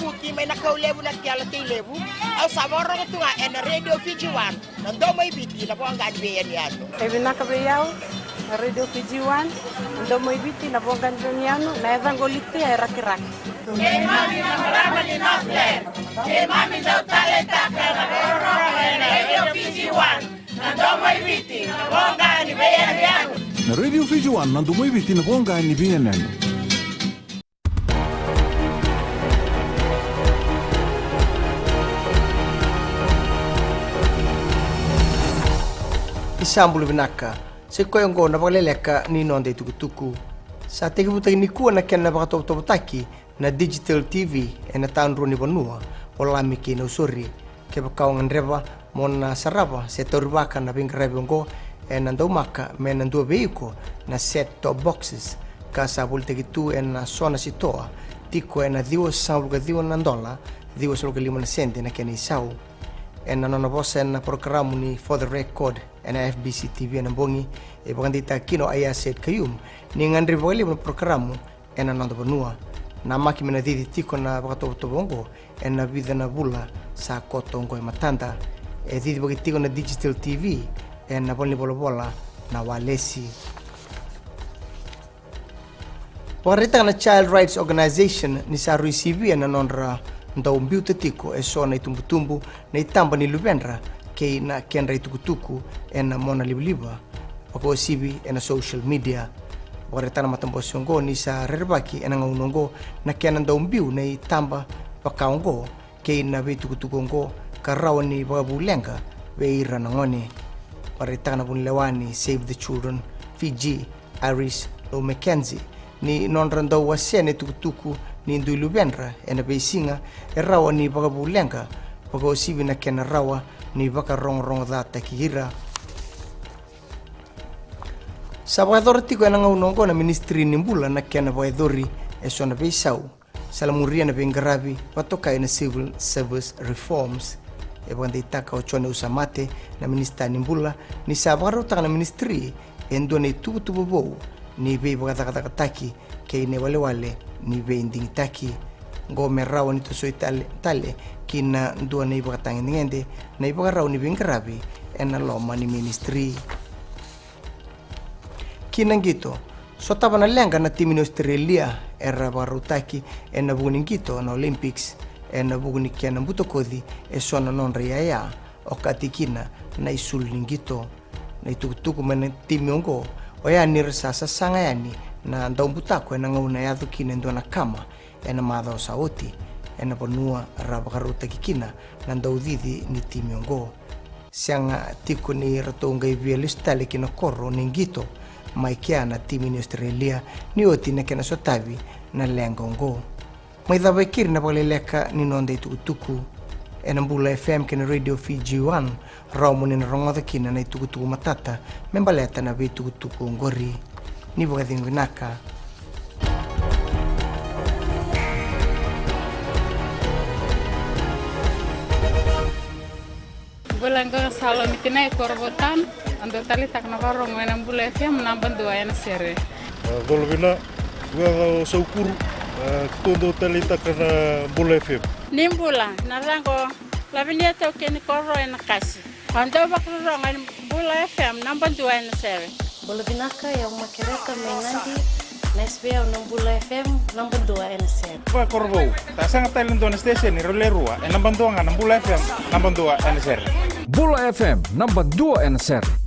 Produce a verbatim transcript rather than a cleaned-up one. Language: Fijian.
Kuti mai na kau levu na kela tei levu. Au sa vakarorogo tu ga ena Radio Fiji One, na domo i Viti, na voqa ni veiyanuyanu. E vinaka vei au na Radio Fiji One, na domo i Viti, na voqa ni veiyanuyanu, na yacaqu o Litia e Rakiraki. Keimami na marama ni Northland, keimami dau taleitaka na vakarorogo ena Radio Fiji One, na domo i Viti, na voqa ni veiyanuyanu. Na Radio Fiji One, na domo i Viti, na voqa ni veiyanuyanu. Ni sa bula vinaka. Sa i koya oqo na vakaleleka ni noda itukutuku. Sa tekivutaki nikua na kena vakatovotovotaki na digital T V ena tadrua ni vanua o Lami kei Nausori. Kevaka o gadreva mo na sarava se taurivaka na veiqaravi oqo, ena daumaka me na dua vei iko na set top boxes ka sa volitaki tu ena so na sitoa, tiko ena ciwasagavulu ka ciwa na dola, ciwasagavulu ka lima na sede na kena isau. Ena nona vosa ena porokaramu ni For the Record ena F B C T V ena bogi, e vakadeitaka kina o Aiyaz Sayed-Khaiyum ni gadrevi vakalevu na porokaramu ena noda vanua. Namaki me na cici tiko na vakatovotovo oqo ena vica na vula sa koto oqo e matada. E cicivaki tiko na digital T V ena valenivolavola na Walesi. Vakaraitaka na Child Rights Organization ni sa rui sivia na nodra dau biuta tiko e so na itubutubu na itaba ni luvedra kei na kedra itukutuku ena mona livaliva, vakauasivi ena social media. Vakaraitaka na matabose oqo ni sa rerevaki ena gauna oqo na kena dau biu na itaba vaka oqo kei na veitukutuku oqo ka rawa ni vakavuleqa vei ira na gone. Vakaraitaka na vunilewa ni Save the Children Fiji, Iris Low McKenzie, ni nodra dau wasea na itukutuku ni dui luvedra ena veisiga e rawa ni vakavuleqa, vakauasivi na kena rawa ni vakarogorogocataki ira. Sa vakayacora tiko ena gauna oqo na Ministry ni Bula na kena vakayacori e so na veisau, salamuria na veiqaravi vakatokai na civil service reforms. E vakadeitaka o Jone Usamate, na Minisita ni Bula, ni sa vakarautaka na ministry e dua na ituvatuva vou ni veivakacakacakataki kei na iwalewale ni veidigitaki. Oqo me rawa ni tosoi tale, tale ki na dua na ivakatagedegede na ivakarau ni veiqaravi ena loma ni ministry. Ki na qito, sotava na leqa na timi ni Australia era vakarautaki ena vuku ni qito na Olympics ena vuku ni kena butakoci e so na nodra iyaya, okati kina na isulu ni qito. Na itukutuku mai na timi oqo oya ni ra sa sasaga yani na daubutako ena gauna e yaco kina e dua na kama ena macawa sa oti ena vanua ra vakarautaki kina na daucici ni timi oqo. Sega tiko ni ratou qai via lesu tale ki na koro ni qito mai kea na timi ni Australia ni oti na kena sotavi na leqa oqo. Mai cava e keri na vakaleleka ni noda itukutuku. Ena Bula F M kei na Radio Fiji One, rawa mo ni na rogoca kina na itukutuku matata me baleta na veitukutuku oqori. Ni vakacegu vinaka. Bula, qo ga Salomi Tinai, Korovou Town. Au dau taleitaka na vakarorogo ena Bula F M naba dua ena sere. A, colo vina, vua o Saukuru, a, keitou dau taleitaka na Bula F M. Ni bula, na yacaqu o Lavinia Taukei ni Koro ena Kasi. Au dau vakarorogo ena Bula F M naba dua ena sere. Bula vinaka, o yau Makereta mai Nadi, nice vei au na Bula F M naba dua ena sere. Vakakorovou, sa sega tale dua na station ni rau le rua, e naba dua ga na Bula F M naba dua ena sere. Bula F M naba dua ena sere.